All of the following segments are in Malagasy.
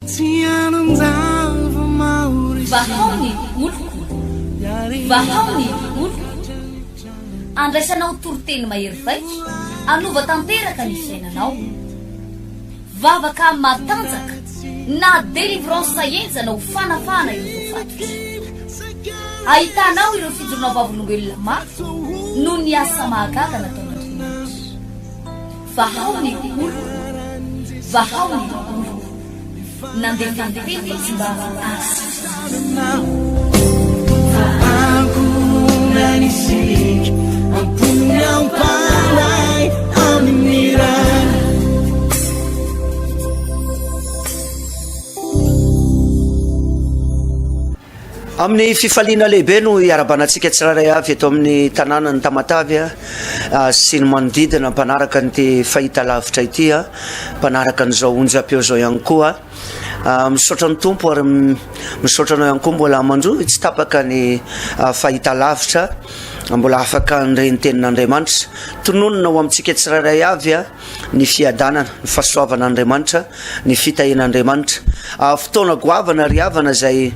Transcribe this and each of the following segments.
Vahao ny oloko, vahao ny oloko. Andraisanao toriteny mahery vaika, hanova tanteraka ny fiainanao. Vavaka matanjaka na délivrance henjana ho fanafahana ireo voafatotra. Ahitanao ireo fijoroana vavolombelona mafy noho ny asa mahagaga nataon'Andriamanitra. Vahao ny oloko, vahao ny oloko. Nandefa ny teny izy mba hahasitrana Amin'ny fifaliana lehibe no iarahabana antsika tsirairay avy eto amin'ny tanànan'i Tamatave sy ny manodidina mpanaraka an'ity fahitalavitra ity, mpanaraka an'izao onjam-peo izao ihany koa. Misaotra ny Tompo ary misaotra anao ihany koa mbola manjohy tsy tapaka ny fahitalavitra, mbola afaka handre ny tenin'Andriamanitra. Tononina ho amintsika tsirairay avy ny fiadanana, ny fahasoavan'Andriamanitra, ny fitahian'Andriamanitra. Fotoana goavana ry havana izay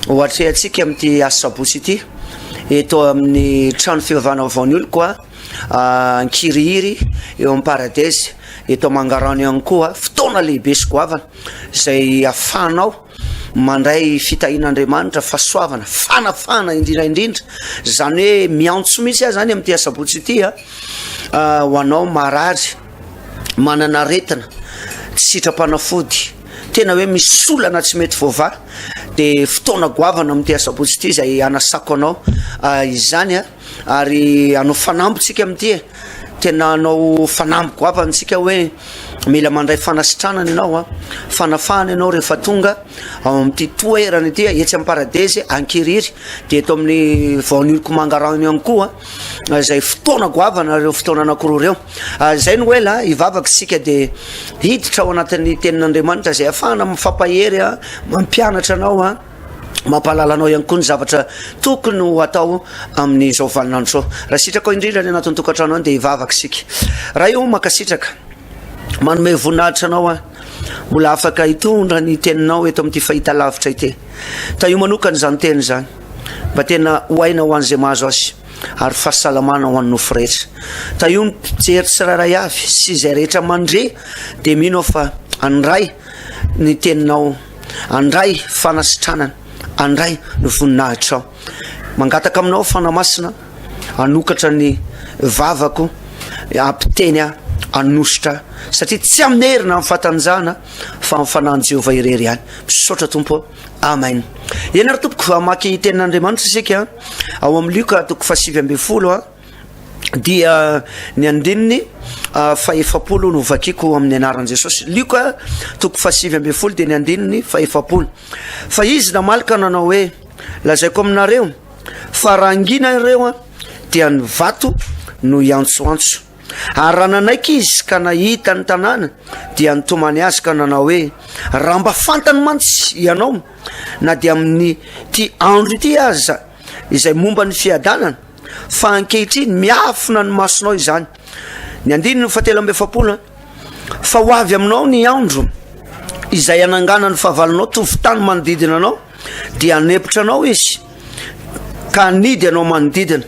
ho atrehantsika amin'ity asabotsy ity eto amin'ny trano fivavahana vaovao ny oloko Ankirihiry eo amin'ny Paradise eto Mangarano ihany koa. Fotoana lehibe sy goavana izay ahafahanao mandray fitahian'Andriamanitra, fahasoavana, fanafahana indrindra indrindra. Izany hoe miantso mihitsy aho izany amin'ity asabotsy ity a, ho anao marary, manana aretina, tsy sitram-panafody, tena hoe misy olana tsy mety voavaha, de fotoana goavana amin'ity asabotsy ity izay hanasako anao izany a, ary hanao fanamby tsika amin'ity e, tena hanao fanamby goavana tsika hoe mila mandray fanasitranana ianao a, fanafahana ianao rehefa tonga ao amin'ity toerana ity etsy amin'ny Paradise Ankirihiry, de eto amin'ny Vaonioloko Mangarano ihany koa. Izay fotoana goavana ireo fotoana anankiroa ireo. Izay no ela hivavaka isika dia hiditra ao anatin'ny tenin'Andriamanitra izay ahafahana mifampahery, mampianatra anao, mampahalala anao ihany koa ny zavatra tokony ho atao amin'izao vaninandro izao. Raha sitrakao indrindra ny anatin'ny tokantrano any dia hivavaka isika. Ray o, mankasitraka, manome voninahitra anao aho, mbola afaka hitondra ny teninao eto amin'ity fahitalavitra ity. Tahio manokana izany teny izany mba tena ho aina ho an'izay mahazo azy ary fahasalamana ho an'ny nofo rehetra. Tahio ny mpijery tsirairay avy sy izay rehetra mandre dia mino aho fa handray ny teninao, handray fanasitranana, handray ny voninahitrao. Mangataka aminao Fanahy Masina hanokatra ny vavako, hampiteny ahy, hanosotra ahy satria tsy amin'ny hery na amin'ny fahatanjahana fa amin'ny fanahin'i Jehovah irery ihany. Misaotra Tompo ô. Amen. Eny ary tompoko, hamaky tenin'Andriamanitra isika ao amin'ny Lioka toko fahasivy ambin'ny folo a dia ny andininy fahefapolo no vakiko amin'ny anaran'i Jesosy. Lioka toko fahasivy ambin'ny folo dia ny andininy fahefapolo. Fa izy namaly ka nanao hoe, lazaiko aminareo fa raha hangina ireo a dia ny vato no hiantsoantso. Ary raha nanaiky izy ka nahita ny tanàna, dia nitomany azy ka nanao hoe, Raha mba fantany mantsy ianao, na dia amin'ity andro ity aza, izay momba ny fiadanana, fa ankehitriny miafina ny masonao izany. Ny andininy fahatelo amby 40, Fa ho avy aminao ny andro izay hananganan'ny fahavalonao tovon-tany manodidina anao, dia hanempotra anao izy ka hanidy anao manodidina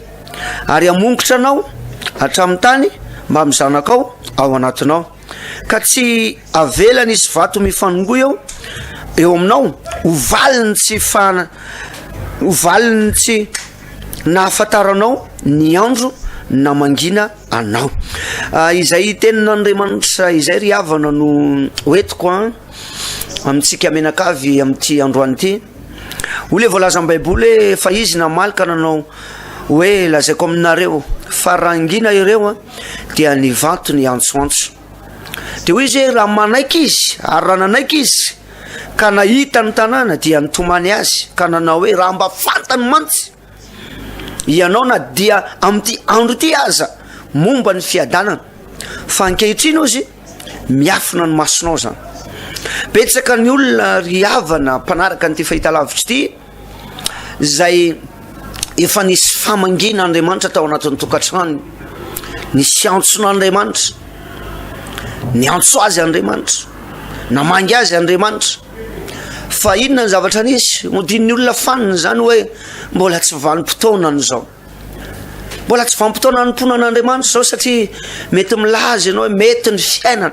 ary hamongotra anao hatramin'ny tany mbamin'ny zanakao ao anatinao, ka tsy avelany hisy vato mifanongoa eo eo aminao ho valin'ny tsy fana ho valin'ny tsy nahafantaranao ny andro namangiana anao. Ah, izay tenin'Andriamanitra izay ry havana no hoentiko an amintsika mianakavy amin'ity androany ity. Hoy le voalazan'ny Baiboly hoe fa izy namaly ka nanao hoe lazaiko aminareo fa raha hangina ireo an dia ny vato ny antsoantso. Dia hoy izy hoe raha manaiky izy ary raha nanaiky izy ka nahita ny tanàna dia nitomany azy ka nanao hoe raha mba fantany mantsy ianao na dia amin'ity andro ity aza momba ny fiadanana fa ankehitriny ozy miafina ny masonao zany. Betsaka ny olona ry havana mpanaraka an'ity fahitalavitra ity izay efa nisy famangiana Andriamanitra tao anatin'ny tokantranony, nisy antson'Andriamanitra, niantso azy Andriamanitra, namangy azy Andriamanitra. Fa inona ny zavatra nisy? Modian'ny olona fanina izany hoe mbola tsy vanim-potoanany izao. Mbola tsy vanim-potoana hanompoana an'Andriamanitra izao satria mety milaza ianao hoe mety ny fiainana.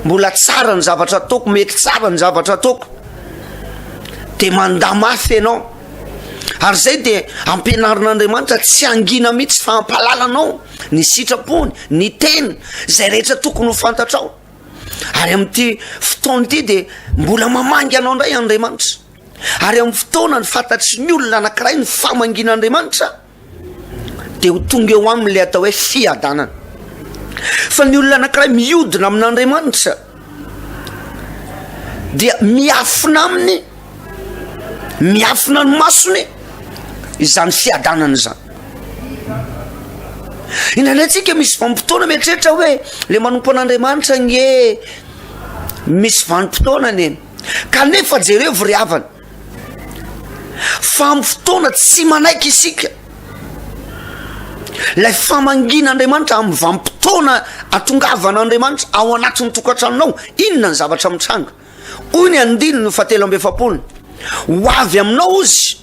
Mbola tsara ny zavatra ataoko, mety tsara ny zavatra ataoko. Dia mandà mafy ianao. Ary izay dia ampianarin'Andriamanitra tsy hangina mihitsy fa hampahalala anao ny sitrapony, ny teny, izay rehetra tokony ho fantatrao. Ary amin'ity fotoana ity dia mbola mamangy anao indray Andriamanitra. Ary amin'ny fotoana ny fantatry ny olona anankiray ny famangian'Andriamanitra dia ho tonga eo aminy ilay atao hoe fiadanana. Fa ny olona anankiray mihodina amin'Andriamanitra dia miafina aminy, miafina ny masony izany fiadanana izany. Indraindray tsika misy vanim-potoana mieritreritra hoe le manompo an'Andriamanitra nge misy vanim-potoanany e. Kanefa jerevo ry havana fa amin'ny fotoana tsy manaiky isika ilay famangian'Andriamanitra amin'ny vanim-potoana atongavan'Andriamanitra ao anatin'ny tokantranonao, inona ny zavatra mitranga? Hoy ny andininy fahatelo amby 40, ho avy aminao ozy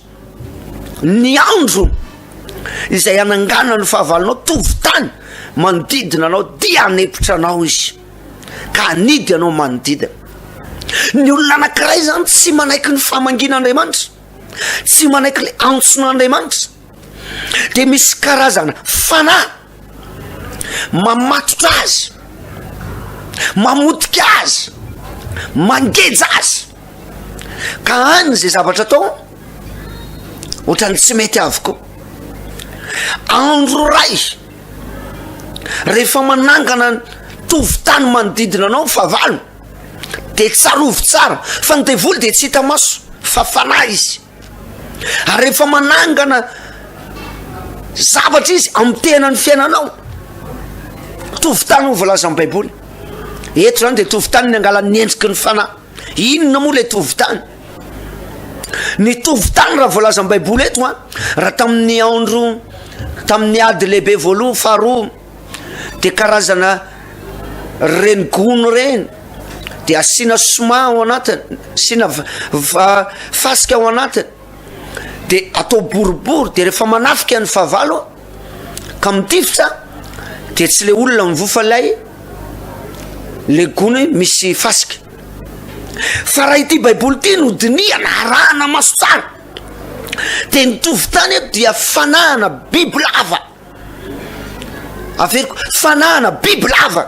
ny andro izay hananganan'ny fahavalonao tovon-tany manodidina anao dia hanepotra anao izy. ka hanidy anao manodidina. Ny olona anankiray zany tsy manaiky ny famangian'Andriamanitra, tsy manaiky le antson'Andriamanitra, de misy karazana fanahy mamatotra azy, mamotika azy, mangeja azy, ka any zay zavatra atao ohatran'ny tsy mety avokoa. Andro ray Rehefa manangana ny tovon-tany manodidina anao ny fahavalo, dia tsarovy tsara fa ny devoly dia tsy hita maso fa fanahy izy. Ary rehefa manangana zavatra izy amotehana ny fiainanao, tovon-tany ho voalazan'ny Baiboly. Eto zany dia tovon-tany ny angalan'ny endriky ny fanahy. Inona moa ilay tovon-tany? Ny tovon-tany raha voalazan'ny Baiboly eto an, raha tamin'ny andro tamin'ny ady lehibe voalohany faharoa de karazana reny gony reny de asiana soma ao anatiny, asiana fasika ao anatiny de atao boribory de rehefa manafika ny fahavalo ka mitifitra de tsy le olona mivoa fa lay le gony misy fasika. Fa raha ity baiboly ity no dinihana arahana maso tsara de ny tovon-tany eto dia fanahana biby lava, averiko fanahana biby lava,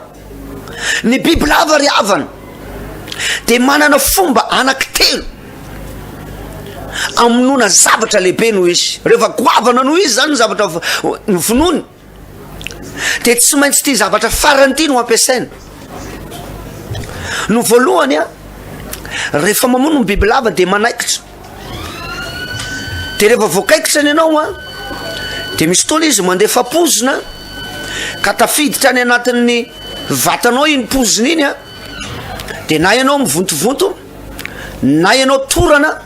ny biby lava ry havana de manana fomba anaky telo amonoana zavatra lehibe noho izy, rehefa goavana noho izy zany ny zavatra vonoiny de tsy maintsy ity zavatra farany ity no ampiasaina. No voalohany a, rehefa mamono ny bibilava de manaikitra, de rehefa voakaikitra ny anao a, de misy fotoana izy mandefa pozina ka tafiditra any anatin'ny vatanao iny pozina iny a, de na ianao mivontovonto na ianao torana,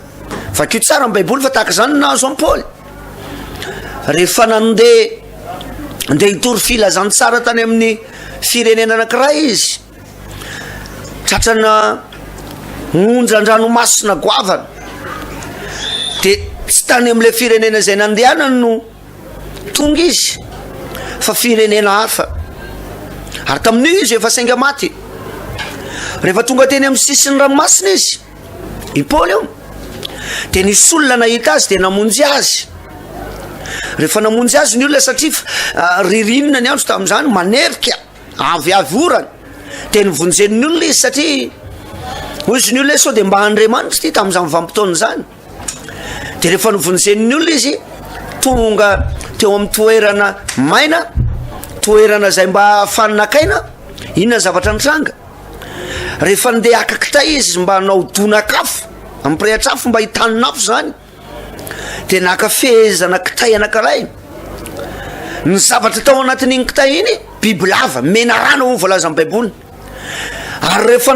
vakio tsara ny baiboly fa tahaka izany no nahazo an'i Paoly. Rehefa nandeha andeha hitory filazantsara tany amin'ny firenena anankiray izy, tratrana onjan-dranomasina goavana, de tsy tany amin'ilay firenena izay nandehanany no tonga izy fa firenena hafa, ary tamin'io izy efa sainga maty. Rehefa tonga teny amin'ny sisin'ny ranomasina izy, I Paoly io dia nisy olona nahita azy dia namonjy azy. Rehefa namonjy azy ny olona satria ah, ririnina ny andro tamin'izany, manerika, aviavy orana, dia novonjen'ny olona izy satria hoy izy ny olona hoe sao dia mba Andriamanitra ity tamin'izany vanim-potoana izany. Dia rehefa novonjen'ny olona izy, tonga teo amin'ny toerana maina, toerana izay mba ahafahany nakaina, inona ny zavatra nitranga? Rehefa ndeha haka kitay izy mba hanao donak'afo, hampirehitra afo mba hitanin'afo izany, dia naka fehezana kitay anankiray. Ny zavatra tao anatin'iny kitay iny, bibilava, menarana hoy ny voalazan'ny Baiboly. Ary rehefa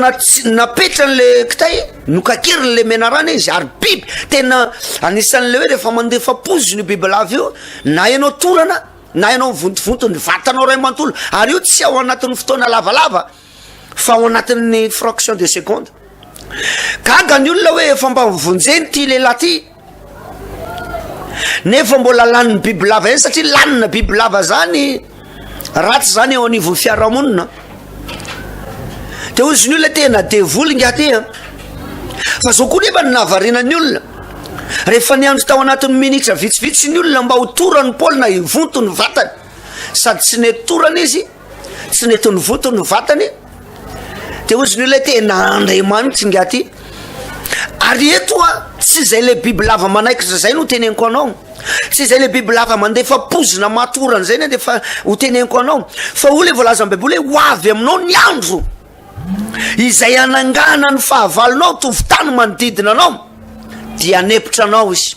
napetrany le kitay, nokakeriny le menarana izy, ary biby, tena anisan'le hoe rehefa mandefa pozina io bibilava io, na ianao torana, na ianao mivontovonto ny vatanao ray manontolo, ary io tsy ao anatin'ny fotoana lavalava fa ao anatin'ny fraction de seconde. Gaga ny olona hoe efa mba vonjeny ity lehilahy ity nefa mbola lanin'ny bibilava ihany satria lanina bibilava zany ratsy zany eo anivon'ny fiarahamonina. De hozy ny olona tena devoly ingahy ty a. Fa zao koa nefa ny nahavariana ny olona. Rehefa niandry tao anatin'ny minitra vitsivitsy ny olona mba ho toran'i Paoly na hivonto ny vatany. Sady tsy nety torana izy, tsy nety nivonto ny vatany. De hozy ny olona tena Andriamanitra ingahy ty. Ary eto a, tsy izay le bibilava manaikitra zay no teneniko anao. Tsy izay le bibilava mandefa pozina matorana izay ny andefa ho teneniko anao. Fa hoy le voalazan'ny Baiboly hoe ho avy aminao ny andro izay hanangana ny fahavalonao tovon-tany manodidina anao dia hanepotra anao izy.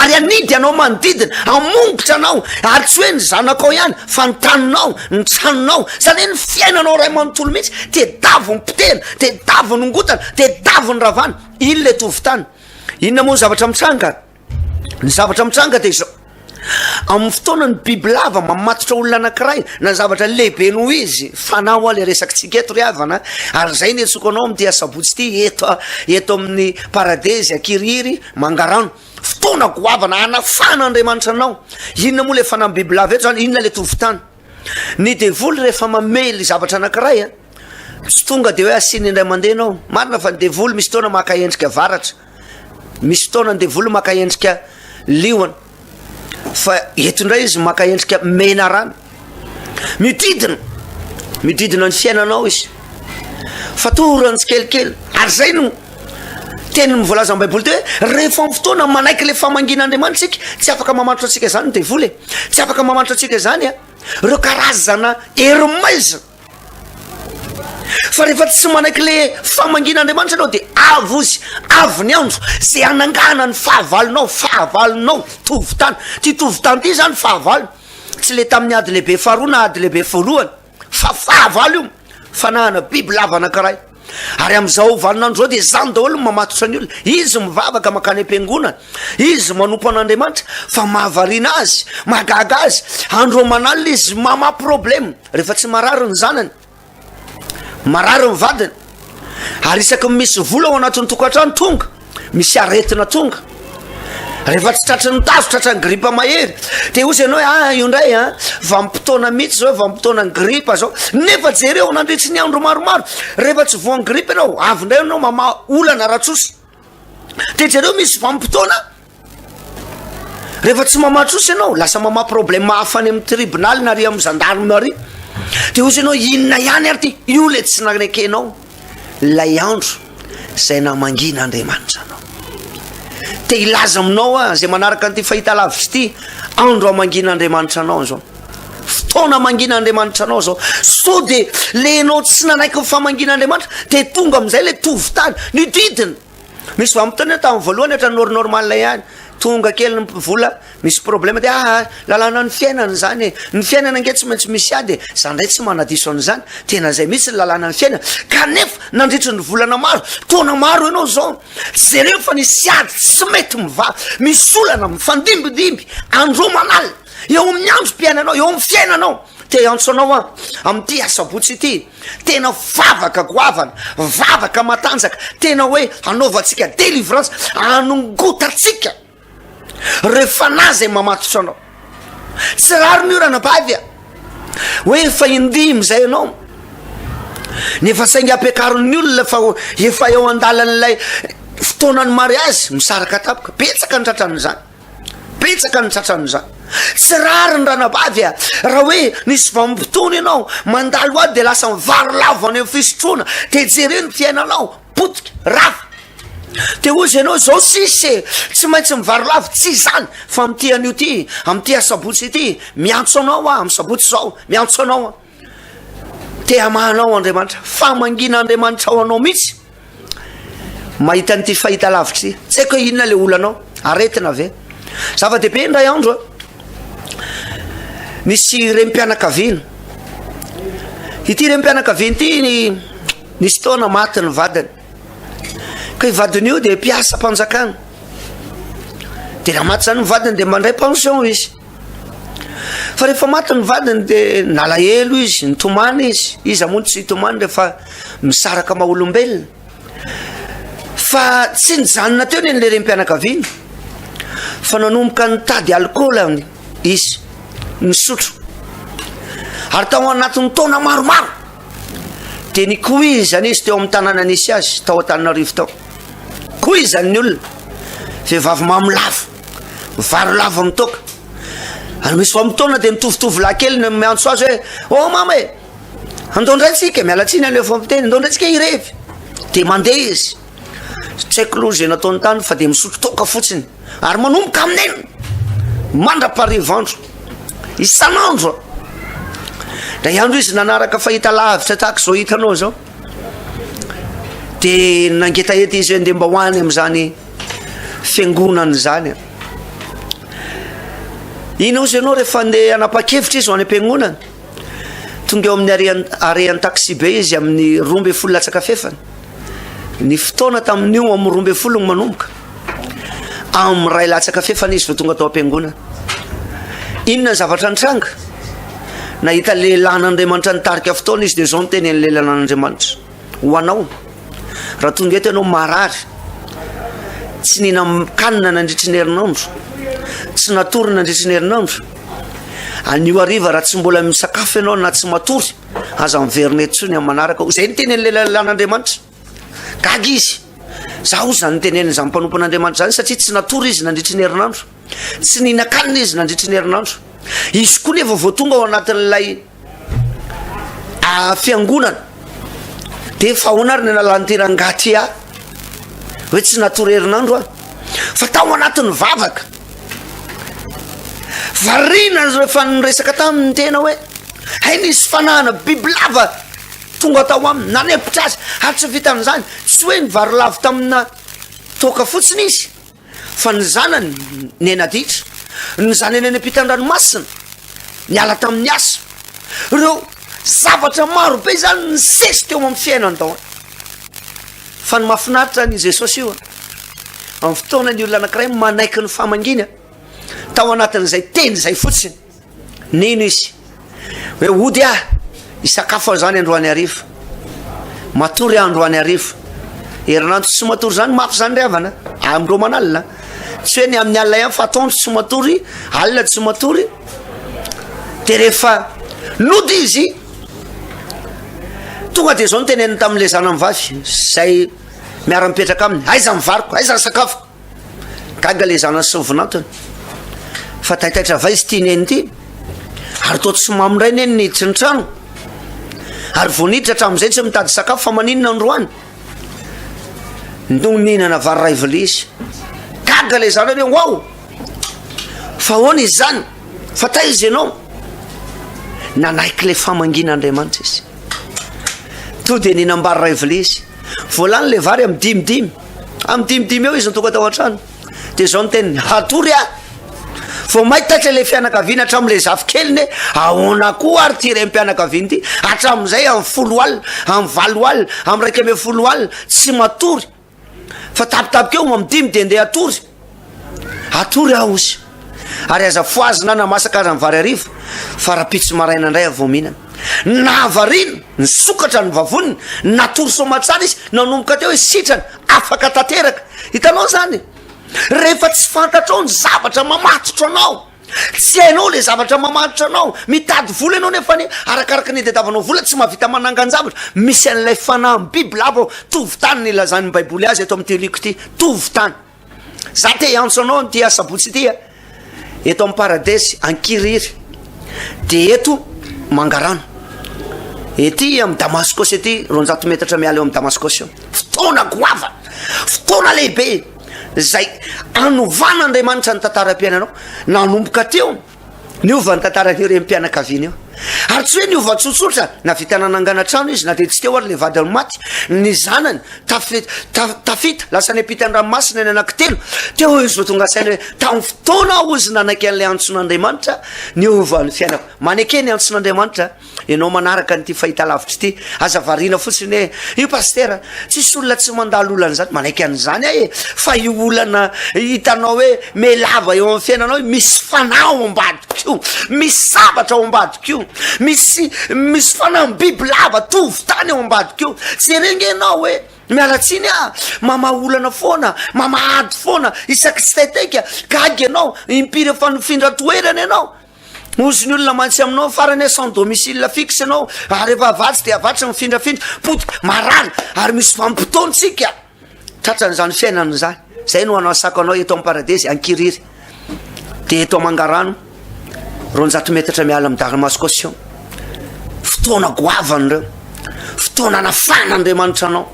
Ary hanidy anao manodidina, hamongotra anao, ary tsy hoe ny zanakao ihany fa ny taninao, ny tranonao, izany hoe ny fiainanao iray manontolo mihitsy, tedaviny potehina, tedaviny ongotana, tedaviny ravana. Iny le tovon-tany. Inona moa ny zavatra mitranga? Ny zavatra mitranga dia izao, amin'ny fotoana ny bibilava mamatotra olona anankiray na zavatra lehibe noho izy, fanahy hoa le resakitsika eto ry havana, ary izay ny antsoko anao amin'ity asabotsy ity eto eto amin'ny paradezy Ankirihiry Mangarano, fotoana goavana hanafahan'Andriamanitra anao. Inona moa le fanahy bibilava eto zany? Inona le tovon-tany? Ny devoly rehefa mamely zavatra anankiray a, tsy tonga de hoe asiany indray mandeha ianao, marina fa ny devoly misy fotoana maka endrika varatra, Misy fotoana ny devoly maka endrika liona, fa eto indray izy maka endrika menarana. Mididina, mididina ny fiainanao izy. Fatorany tsikelikely, ary zay no teny voalazan'ny Baiboly teo hoe rehefa amin'ny fotoana manaiky le famangian'Andriamanitra isika, tsy afaka mamatotra antsika izany ny devoly e. Tsy afaka mamatotra antsika izany a. Ireo karazana hery maizina. Fa rehefa tsy manaiky le famangian'Andriamanitra ianao de avy ozy, avy ny andro zay hanangana ny fahavalonao, fahavalonao, tovon-tany. Ty tovon-tany ty zany fahavalo, tsy le tamin'ny ady lehibe faharoa na ady lehibe voalohany, fa fahavalo io, fanahana biby lava anankiray. Ary amin'izao vaninandro izao dia izany daholo no mamatotra ny olona. Izy mivavaka mankany am-piangonana, izy manompo an'Andriamanitra, fa mahavariana azy, mahagaga azy, andro aman'alina izy mamaha problème. Rehefa tsy marary ny zanany, marary ny vadiny, ary isaky ny misy vola ao anatin'ny tokantrano tonga, misy aretina tonga. Rehefa tsy tratry ny tazo, tratran'ny gripa mahery, de hozy ianao hoe ah io indray an, vanim-potoana mihitsy zao, vanim-potoanan'ny gripa zao. Nefa jereo nandritry ny andro maromaro, rehefa tsy voan'ny gripa ianao, avy indray ianao mamaha olana ara-tsosa. De jereo misy vanim-potoana Rehefa tsy mamaha trosa ianao, lasa mamaha problème hafa any amin'ny tribonaly na ary amin'ny gendarmerie. De hozy ianao, inona ihany ary ty? Io le tsy nanekenao ilay andro izay namangian'Andriamanitra anao. Te hilaza aminao aho, izay manaraka an'ity fahitalavitra ity, andro hamangian'Andriamanitra anao izao. Fotoana hamangian'Andriamanitra anao izao. Sao de le ianao tsy nanaiky ny famangian'Andriamanitra, de tonga amin'izay le tovon-tany, nididina. Misy vanim-potoana eo tamin'ny voalohany ohatran'ny nor normal ihany, tonga kely ny vola, misy problème dia ah lalànan'ny fiainana izany e, ny fiainana ange tsy maintsy misy ady e, za ndray tsy manadiso an'izany, tena zay mihitsy ny lalànan'ny fiainana, kanefa nandritry ny volana maro, taona maro ianao zao, jereo fa nisy ady tsy mety mivaha, misy olana mifandimbindimby andro aman'alina eo amin'ny androm-piainanao, eo amin'ny fiainanao. Te hiantso anao aho amin'ity asabotsy ity, tena vavaka goavana, vavaka matanjaka, tena hoe hanaovantsika délivrance, hanongotantsika ireo fanahy izay mamatotra anao. Tsy rariny io ranabavy a! Hoe efa indimy izay ianao, nefa saingy ampiakarin'ny olona fa efa eo an-dalan'ilay fotoanan'ny mariazy, misaraka tampoka, betsaka ny tratran'izany. Betsaka ny tratran'izany. Tsy rariny ranabavy a! Raha hoe nisy vanim-potoana ianao, mandalo ady dia lasa mivarilavo any amin'ny fisotroana, dia jereo ny fiainanao, potika, rava. Dia hozy ianao, izao sisa e! Tsy maintsy mivarilavo, tsy izany fa amin'ity anio ity, amin'ity asabotsy ity, miantso anao aho, amin'ny sabotsy izao, miantso anao aho. Te hamaha anao Andriamanitra, famangiana Andriamanitra ao anao mihitsy. Mahita an'ity fahita lavitra ity. Tsy haiko hoe inona le olanao. Aretina ve? Zava-dehibe indray andro a. Nisy renim-pianakaviana. Ity renim-pianakaviana ity ny nisy taona maty ny vadiny. Ka io vadiny io dia mpiasam-panjakana. Dia raha maty izany ny vadiny dia mandray pension izy. Fa rehefa maty ny vadiny dia nalahelo izy, nitomany izy. Iza moa no tsy hitomany rehefa misaraka maha olombelona? Fa tsy nijanona teo ny an'ilay renim-pianakaviana fa nanomboka nitady alikaola izy, nisotro. Ary tao anatin'ny taona maromaro dia nikoizana izy teo amin'ny tanàna nisy azy, tao Antananarivo tao. Koizan'ny olona, vehivavy mamo lava, vary lava mitoaka. Ary misy vanim-potoana dia mitovitovy lahy kely no miantso azy hoe, oh mama e, andao indray tsika, miala tsiny aloha efa miteny, andao indray tsika hirevy. Dia mandeha izy. Tsy haiko loha izay nataony tany fa dia misotro toaka fotsiny. Ary manomboka amin'ny enina mandra-pariva andro. Isan'andro. Indray andro izy nanaraka fahita lavitra tahaka izao hitanao izao. Dia nangetaheta izy hoe ndeha mba ho any amin'izany fiangonana izany. Ina ozy ianao rehefa andeha hanapa-kevitra izy ho any am-piangonana? Tonga eo amin'ny arrêt arrêt taxi-be izy amin'ny 12 latsaka fefany. Ny fotoana tamin'io amin'ny 12 no manomboka. Amin'ny ray latsaka fefany izy vao tonga tao am-piangonana. Inona ny zavatra nitranga? Nahita lehilahin'Andriamanitra nitarika fotoana izy dia izao no tenenin'ny lehilahin'Andriamanitra. Ho anao, raha tonga eto ianao marary, tsy nihinan-kanina nandritry ny herinandro, tsy natory nandritry ny herinandro, anio hariva raha tsy mbola misakafo ianao na tsy matory, aza miverina eto intsony amin'ny manaraka. Izay no tenenin'ny lehilahin'Andriamanitra. Gaga izy. Zaho izany tenenin'izany mpanompon'Andriamanitra izany satria tsy natory izy nandritry ny herinandro. Tsy nihinan-kanina izy nandritry ny herinandro. Izy koa nefa vao tonga ao anatin'ilay fiangonana. Dia efa ahoana ary ny analan'ity rangahy ity ahy? Hoe tsy natory herinandro aho. Fa tao anatin'ny vavaka. Variana rehefa niresaka taminy ny tena hoe hay nisy fanahana bibilava tonga tao aminy, nanempotra azy, ary tsy vitan'izany, tsy hoe nivarilavo tamina toaka fotsiny izy, fa ny zanany nenaditra, ny zanany any ampitan-dranomasina, niala tamin'ny asa. Ireo zavatra maro be izany nisesy teo amin'ny fiainany tao. Fa ny mahafinaritra an'i Jesosy io, amin'ny fotoana ny olona anankiray manaiky ny famangiana, tao anatin'izay teny izay fotsiny, Nino izy hoe hody aho hisakafo aho zany androany hariva, matory aho androany hariva. Herinandro tsy matory zany mafy zany ry havana, amindreo aman'alina. Tsy hoe ny amin'ny alina ihany fa atoandro tsy matory, alina tsy matory. De rehefa nody izy, tonga de zao no teneniny tamin'le zanany vavy zay miara-mipetraka aminy, aiza ny variko, aiza ny sakafoko? Gaga le zanany sy ny vinantony fa taitaitra va izy ity neny ity ary toa tsy mamo indray neny niditry ny trano ary vao niditra hatramin'izay tsy mitady sakafo fa maninona androany no nihinana vary ray vilia izy. Gaga le zanany hoe wow fa ahoana izy zany fa taiza ianao? Nanaiky le famangian'Andriamanitra izy. To dia nihinam-bary ray vilia izy. Voalany le vary amin'ny dimidimy. Amin'ny dimidimy eo izy no tonga tao an-trano. Dia izao ny teniny, hatory aho. Vao may taitra ilay fianakaviana hatramin'ilay zafikeliny hoe ahoana koa ary ity renim-pianakaviana ity. Hatramin'izay amin'ny folo alina, amin'ny valo alina, amin'ny 11 alina, tsy matory. Fa tampotampoka eo amin'ny dimy dia ndeha hatory. Hatory aho ozy. Ary aza fohazina na masaka aza ny vary hariva fa rahampitso maraina indray aho vao mihinana. Nahavariana, nisokatra ny vavoniny, natory soamatsara izy, nanomboka teo izy sitrana, afaka tanteraka. Hitanao izany? Rehefa tsy fantatrao ny zavatra mamatotra anao, tsy hainao le zavatra mamatotra anao, mitady vola ianao nefa ny arakaraka ny itadiavanao vola tsy mahavita manangan-javatra, misy an'ilay fanahy bibilava ao, tovon-tany ny ilazan'ny baiboly azy eto amin'ity liko ity, tovon-tany. Za te hiantso anao amin'ity asabotsy ity a, eto amin'ny paradesy Ankirihiry, de eto Mangarano, ety amin'ny Damaskosy ety, 200 metatra miala eo amin'ny Damaskosy eo. Fotoana goavana, fotoana lehibe izay anovan'Andriamanitra ny tantaram-piainanao. Nanomboka teo. Niova ny tantaran'io renim-pianakaviana io. Ary tsy hoe niova tsotsotra, nahavita nanangana trano izy na dia tsy teo ary ilay vadiny maty. Ny zanany tafi- ta- tafita, lasa niampita ny ranomasina ny anankitelo. Teo izy vao tonga saina hoe tamin'ny fotoana aho hozy nanaiky an'ilay antson'Andriamanitra, niova ny fiainako. Maneke ny antson'Andriamanitra. Ianao manaraka an'ity fahitalavitra ity, aza variana fotsiny hoe io pasitera, tsisy olona tsy mandalo olana izany, manaiky an'izany aho e, fa io olana hitanao hoe mihalava eo amin'ny fiainanao io, misy fanahy ao ambadika io, misy zavatra ao ambadika io, misy misy fanahy bibilava tovon-tany ao ambadika io, jereo nge ianao hoe. Miala tsiny ah! Mamaha olana foana, mamaha ady foana, isaky tsy taitaika, gaga ianao, impiry efa nifindra toerana ianao. Hozy ny olona mantsy aminao, farany hoe sans domicile fixe ianao, ary efa avatsy dia avatsy, mifindrafindra, potika, marary, ary misy vanim-potoana tsika tratran'izany fiainana izany. Zay no anasako anao eto am-paradesy, ankiriry, dia eto Mangarano, 200 metatra miala amin'ny Darmas Caution. Fotoana goavana ireo, fotoana anafan'Andriamanitra anao,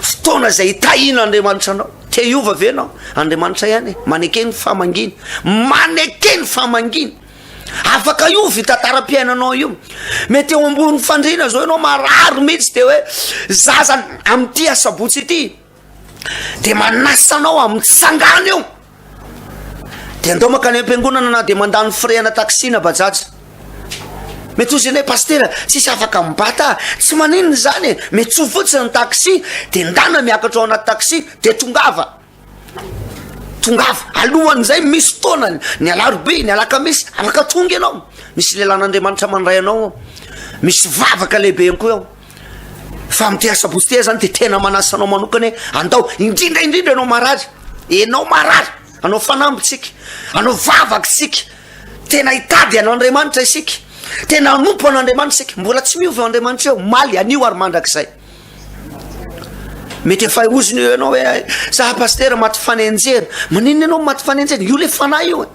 fotoana izay hitahian'Andriamanitra anao. Te hiova ve ianao? Andriamanitra ihany e, maneke ny famangiana, maneke ny famangiana. Afaka hiova io tantaram-piainanao io. Mety eo ambony fandriana zao ianao marary mihitsy de hoe zaza amin'ity asabotsy ity de manasa anao amin'ny tsangana eo. De andao mankany am-piangonana na de mandany frais ana taxi na bajaj. Mety hozy ianao hoe pasitera tsisy afaka mibata ah, tsy maninona izany e, metsoa fotsiny ny taxi de ndana miakatra ao anaty taxi de tongava. Tongava, alohan'izay misy fotoana ny alarobia, ny alakamisy, afaka tonga ianao. Misy lehilahin'Andriamanitra mandray anao ao, misy vavaka lehibe ihany koa ao. Fa amin'ity asabotsy ity aho zany de tena manasa anao manokana hoe andao, indrindra indrindra ianao marary, ianao marary, anao fanamby tsika, anao vavaka isika, tena hitady an'Andriamanitra isika, tena hanompo an'Andriamanitra isika, mbola tsy miova io Andriamanitra io, omaly, anio ary mandrakizay. Mety efa hozona eo ianao hoe za pasitera maty fanenjehana, maninona ianao maty fanenjehana, io le fanahy io e.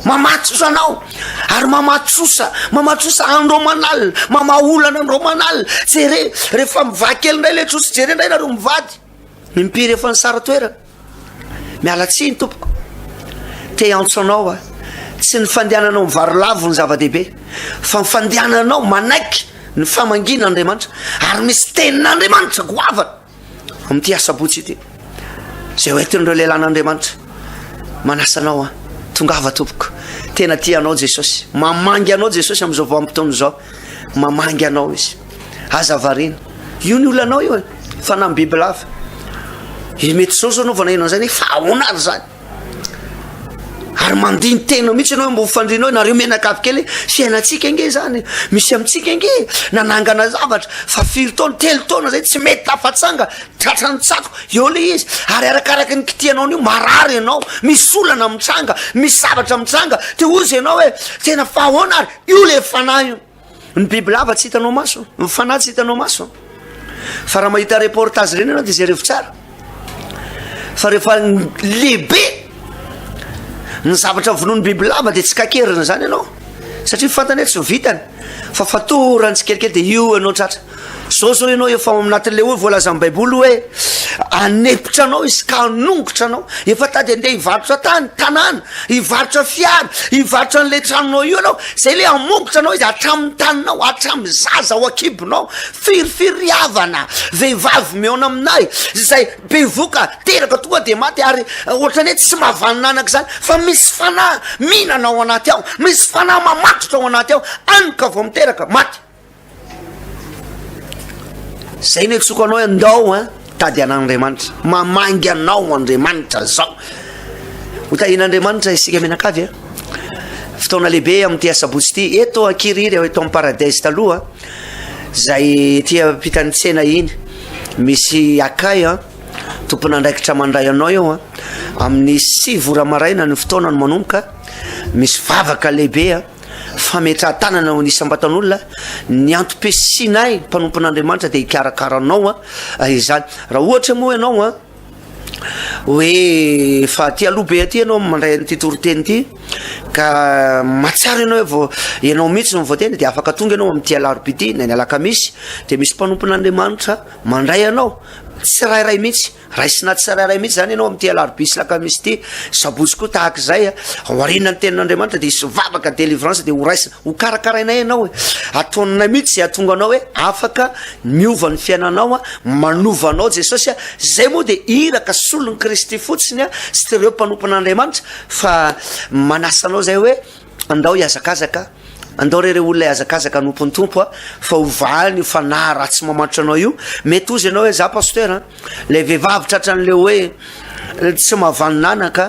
Mamatsotra anao ary mamatsosa, mamatsosa andro aman'alina, mamaha olana andro aman'alina. Jere, rehefa mivaha kely indray le trosa, jere indray nareo mivady. Impiry efa nisara-toerana. Miala tsiny tompoko. Te hiantso anao aho. Tsy ny fandehananao mivarilavo no zava-dehibe, fa ny fandehananao manaiky ny famangian'Andriamanitra ary misy tenin'Andriamanitra goavana. Amin'ity asabotsy ity, izay ho entin'ireo lehilahin'Andriamanitra, manasa anao aho, tongava tompoko, tena tia anao Jesosy, mamangy anao Jesosy amin'izao vanim-potoana izao, mamangy anao Izy, aza variana, io ny olanao io e, fanahy bibilava, mety izao zao anaovana enao izay, fa ahoana ary izany? Ary mandini-tena mihitsy ianao ambony fandriana eo, nareo mianakavy kely, fiainantsika ange izany, misy amintsika ange nanangana zavatra fa firy taona, telo taona zay tsy mety tafatsanga, tratran'ny tsako, eo le izy, ary arakaraky ny kitihanao an'io marary ianao, misy olana mitranga, misy zavatra mitranga, te hozy ianao hoe tena fa ahoana ary, io le fanahy io. Ny bibilava tsy hitanao maso, ny fanahy tsy hitanao maso. Fa raha mahita reportage ireny ianao dia jerevo tsara. Fa rehefa lehibe ny zavatra vonoin'ny bibilava dia tsy kakerina izany ianao. Satria fantany hoe tsy ho vitany. Fa fatorany tsikelikely dia io ianao tratra. Zao zao ianao efa ao anatin'ilay hoe voalazan'ny Baiboly hoe hanepotra anao izy ka hanongotra anao. Efa tady andeha hivarotra tany, tanàna, hivarotra fiara, hivarotra an'ilay tranonao io ianao. Zay ilay hamongotra anao izy hatramin'ny taninao, hatramin'ny zaza ao an-kibonao. Firifiry ry havana, vehivavy mihaona aminay, izay bevoka, teraka tonga dia maty ary ohatran'ny hoe tsy mahavanona anaka izany. Fa misy fanahy mihinana ao anaty ao, misy fanahy mamatotra ao anaty ao, any ka vao miteraka, maty. Zay no iantsoako anao hoe andao an, tady an'Andriamanitra. Mamangy anao Andriamanitra zao. Ho tahian'Andriamanitra isika mianakavy a. Fotoana lehibe amin'ity asabotsy ity eto Ankirihiry eto amin'ny Paradise taloha zay ety ampitan'ny tsena iny. Misy akay an, tompon'andraikitra mandray anao eo an. Amin'ny 9 ora maraina ny fotoana no manomboka. Misy vavaka lehibe an. Fametrahan-tanana ho an'ny isam-batan'olona, ny antom-pisianay mpanompon'Andriamanitra dia hikarakara anao izany. Raha ohatra moa ianao an, hoe efa aty aloha be aty ianao mandray an'ity toriteny ity ka mahatsiaro ianao hoe vao ianao mihitsy no voateny dia afaka tonga ianao amin'ity alarobia ity na ny alakamisy dia misy mpanompon'Andriamanitra mandray anao tsirairay mihitsy. Raisina tsirairay mihitsy izany ianao amin'ity alarobia sy lakamisy ity, sabotsy koa tahaka izay a, aoriana ny tenin'Andriamanitra dia hisy vavaka délivrance dia ho raisina, ho karakarainay ianao e, ataonay mihitsy izay hahatonga anao hoe afaka miova ny fiainanao a, manova anao Jesosy a, izay moa dia iraka solon'i Kristy fotsiny a, sy ireo mpanompon'Andriamanitra fa manasa anao izay hoe andao hihazakazaka, andao re re olona hihazakazaka hanompo ny Tompo a, fa ho vahany io fanahy ratsy mamantotra anao io, mety hozy ianao hoe za pasteur a, Ilay vehivavy tratran'ilay hoe tsy mahavanona anaka,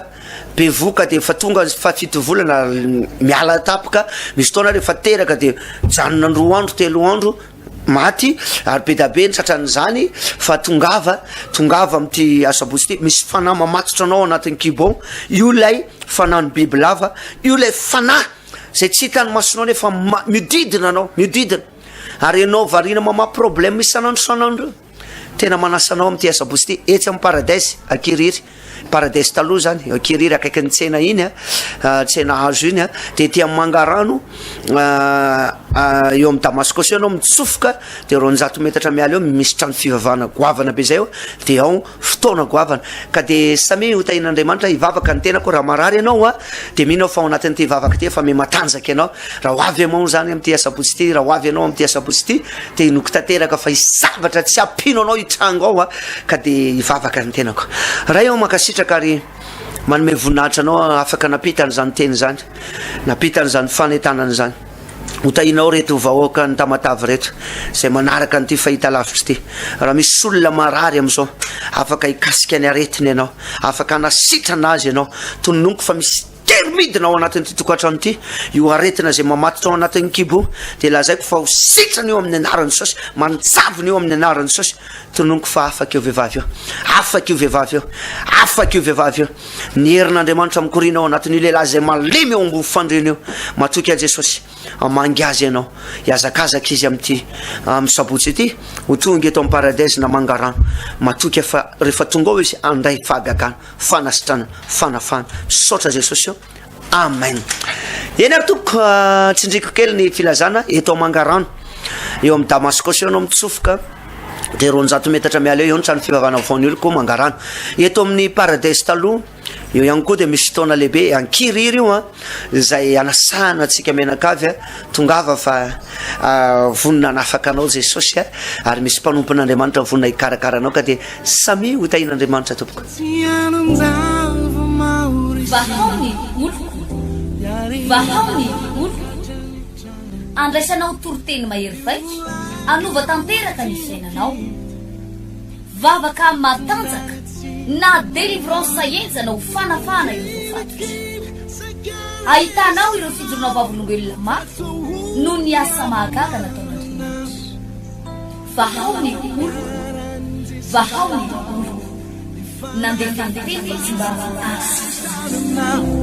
bevohoka dia efa tonga fahafito volana miala tampoka, misy fotoana rehefa teraka dia mijanona roa andro telo andro. maty ary be da be ny tratran'izany fa tongava, tongava amin'ity asabotsy ity, misy fanahy mamatotra anao ao anatin'ny kibo ao, io ilay fanahin'ny bibilava, io ilay fanahy izay tsy hitan'ny masonao nefa mihodidina anao, mihodidina, ary ianao variana mamaha problème isan'andro isan'andro io. Tena manasa anao amin'ity asabotsy ity etsy amin'ny Paradise Ankirihiry. Paradise taloha zany, Ankirihiry akaikin'ny tsena iny a, tsena hazo iny a, de ety amin'ny Mangarano eo amin'ny Damascus eo ianao mitsofoka de 200 metatra miala eo misy trano fivavahana goavana be zay eo, de ao fotoana goavana. Ka de samia ho tahian'Andriamanitra hivavaka ny tenako, raha marary ianao a, de mino aho fa ao anatin'ity vavaka ity efa miha-matanjaka ianao. Raha ho avy ianao zany amin'ity asabotsy ity, raha ho avy ianao amin'ity asabotsy ity, dia inoako tanteraka fa hisy zavatra tsy hampino anao hitranga ao a, ka dia hivavaka ny tenako. Ray ô, mankasitraka ary manome voninahitra anao aho afaka nampita an'izany teny izany, nampita an'izany fanentanana izany. Ho tahianao ireto vahoakan'i Tamatave ireto izay manaraka an'ity fahitalavitra ity. Raha misy olona marary amin'izao, afaka hikasika ny aretiny ianao, afaka hanasitrana azy ianao. Tononiko fa misy Tery midina ao anatin'ity tokantrano ity io aretina izay mamatotra ao anatin'ny kibo io, dia lazaiko fa ho sitrana io amin'ny anaran'i Jesosy, manjavona io amin'ny anaran'i Jesosy. Tononiko fa afaka io vehivavy io, afaka io vehivavy io, afaka io vehivavy io. Ny herin'Andriamanitra mikoriana ao anatin'io lehilahy izay malemy eo ambony fandriana io. Matoky ahy Jesosy, hamangy azy ianao. Hihazakazaka izy amin'ity amin'ny sabotsy ity, ho tonga eto amin'ny Paradise na Mangarano. Matoky aho fa rehefa tonga ao izy, handray fahagagana. fanasitranana, fanafahana. Misaotra Jesosy ô. Amen. Eny ary tompoko, ah, tsindriko kely ny filazana eto Mangarano. Eo amin'ny Damaskosy eo anao mitsofoka dia 200 metatra miala eo eo ny trano fivavahana vaovao oloko Mangarano. Eto amin'ny Paradise taloha eo ihany koa dia misy fotoana lehibe ankiriry io a izay anasahana antsika mianakavy a tongava fa vonona hanafaka anao Jesosy a ary misy mpanompon'Andriamanitra vonona hikarakara anao ka dia Samia ho tahin'Andriamanitra tompoko. Vahao ny oloko, vahao ny oloko. Andraisanao toriteny mahery vaika, hanova tanteraka ny fiainanao. Vavaka matanjaka na délivrance henjana ho fanafahana ireo voafatotra. Ahitanao ireo fijoroana vavolombelona mafy noho ny asa mahagaga nataon'Andriamanitra. Vahao ny oloko, vahao ny oloko. Nandefa ny teny izy mba hahasitrana azy.